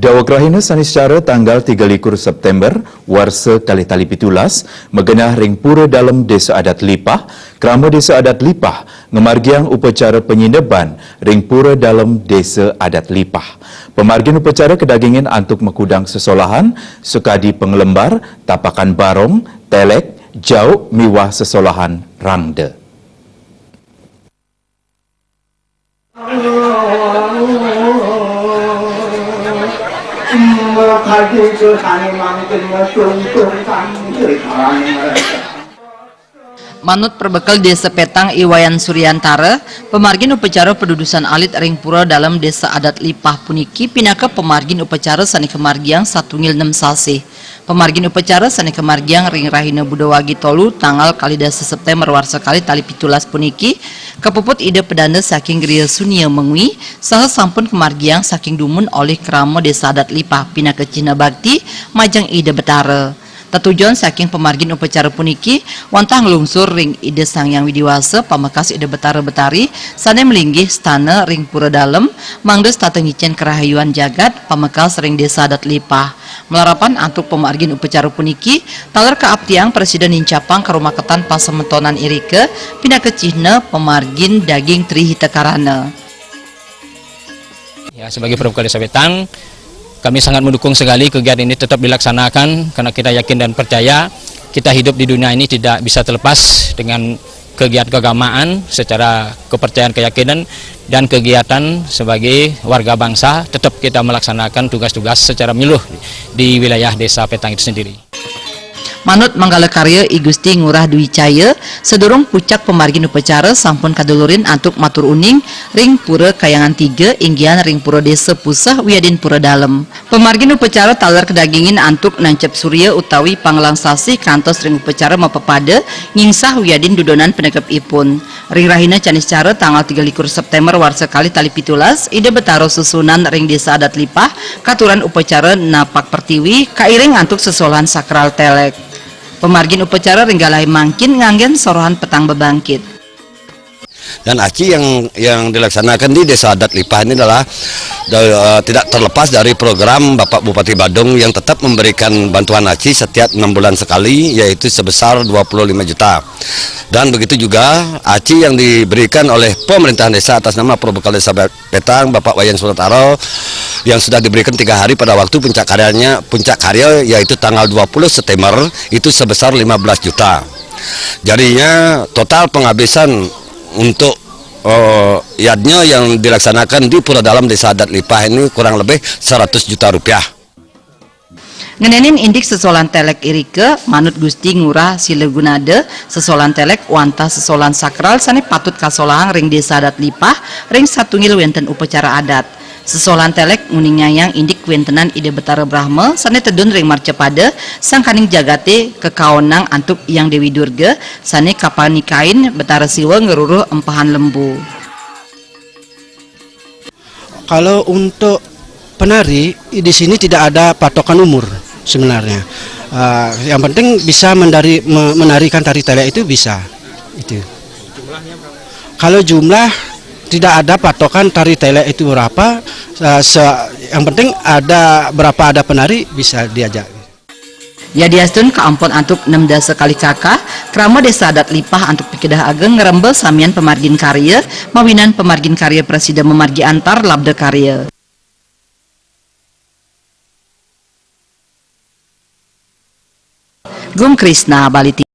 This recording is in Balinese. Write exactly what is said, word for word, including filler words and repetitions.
Daweg rahina Saniscara tanggal tiga likur September, warsa kalih tali pitulas, magenah ring Pura Dalem Desa Adat Lipah, krama Desa Adat Lipah ngamargiang upacara panyineban ring Pura Dalem Desa Adat Lipah. Pamargin upacara kadagingin antuk makudang sesolahan, sakadi panglembar, tapakan barong, telek, jauk miwah sesolahan rangda. Manut perbekel Desa Petang I Wayan Suryantara, pamargin upacara padudusan alit ring Pura Dalem Desa Adat Lipah puniki pinaka pamargin upacara sane kamargiang satunggal nem sasih. Pamargin upacara sane kamargiang ring rahina Buda Wage tolu tanggal kalih dasa September warsa kalih tali pitulas puniki kapuput Ida Pedanda saking griya sunia mengwi saha sampun kamargiang saking dumun olih krama Desa Adat Lipah pinaka cihna bakti majeng Ida Betara. Tetujon saking pamargin upacara puniki wantah nglungsur ring Ida Sang Hyang Widi Wasa pamekas Ida Betara Betari sane malinggih stana ring Pura Dalem mangda setata ngicen karahayuan jagat pamekas ring Desa Adat Lipah. Malarapan antuk pamargin upacara puniki, taler kaaptiang prasida nincapang karumaketan pasemetonan irika pinaka cihna pamargin daging Tri Hita Karana. Ya, sebagai perbuka Desa Petang, kami sangat mendukung sekali kegiatan ini tetap dilaksanakan karena kita yakin dan percaya kita hidup di dunia ini tidak bisa terlepas dengan kegiatan keagamaan secara kepercayaan keyakinan dan kegiatan sebagai warga bangsa tetap kita melaksanakan tugas-tugas secara menyeluruh di wilayah Desa Petang itu sendiri. Manut manggala karya I Gusti Ngurah Dwi Caya, sadurung pucak pamargin upacara sampun kadulurin antuk matur uning ring Pura Kayangan Tiga, inggihan ring Pura Desa Puseh wiadin Pura Dalem. Pamargin upacara taler kadagingin antuk nancep surya utawi panglang sasih kantos ring upacara mapapada ngingsah wiadin dudonan penekep ipun. Ring rahina Caniscara tanggal tiga likur September warsa kalih tali pitulas, Ida Betara susunan ring Desa Adat Lipah katuran upacara napak pertiwi kairing antuk sesolahan sakral telek. Pamargin upacara ring galahé mangkin nganggén sorohan petang bebangkit. Dan aci yang yang dilaksanakan di Desa Adat Lipah ini adalah da- eh, tidak terlepas dari program Bapak Bupati Badung yang tetap memberikan bantuan aci setiap enam bulan sekali, yaitu sebesar dua puluh lima juta. Dan begitu juga aci yang diberikan oleh pemerintahan desa atas nama Purbekal Desa Petang, Bapak Wayan Surataro, yang sudah diberikan tiga hari pada waktu puncak karyanya, puncak karya yaitu tanggal dua puluh September, itu sebesar lima belas juta. Jadinya total penghabisan untuk eh, yadnya yang dilaksanakan di Pura Dalam Desa Adat Lipah ini kurang lebih seratus juta rupiah. Ngenénin indik sesolahan télék irika, manut Gusti Ngurah Silagunada, sesolahan télék wantah sesolahan sakral sané patut kasolahang ring Désa Adat Lipah ring satunggil wénten upacara adat. Sesolahan télék nguning nyayang indik kawéntenan Ida Betara Brahma sané tedun ring marcapada sangkaning jagaté kakaonang antuk Hyang Déwi Durga sané kapanikain Betara Siwa ngruruh empahan lembu. Kalau untuk penari di sini tidak ada patokan umur sebenarnya. Uh, yang penting bisa mendari, me- menarikan tari telek itu bisa. Itu. Kalau jumlah tidak ada patokan tari telek itu berapa. Uh, se- yang penting ada berapa ada penari bisa diajak. Yadiastun kaampun antuk nem dasa kali kakah, krama Désa Adat Lipah antuk pikedah ageng ngrembel samian pamargin karya, mawinan pamargin karya prasida mamargi antar labda karya. Gung Krisna, Bali T V.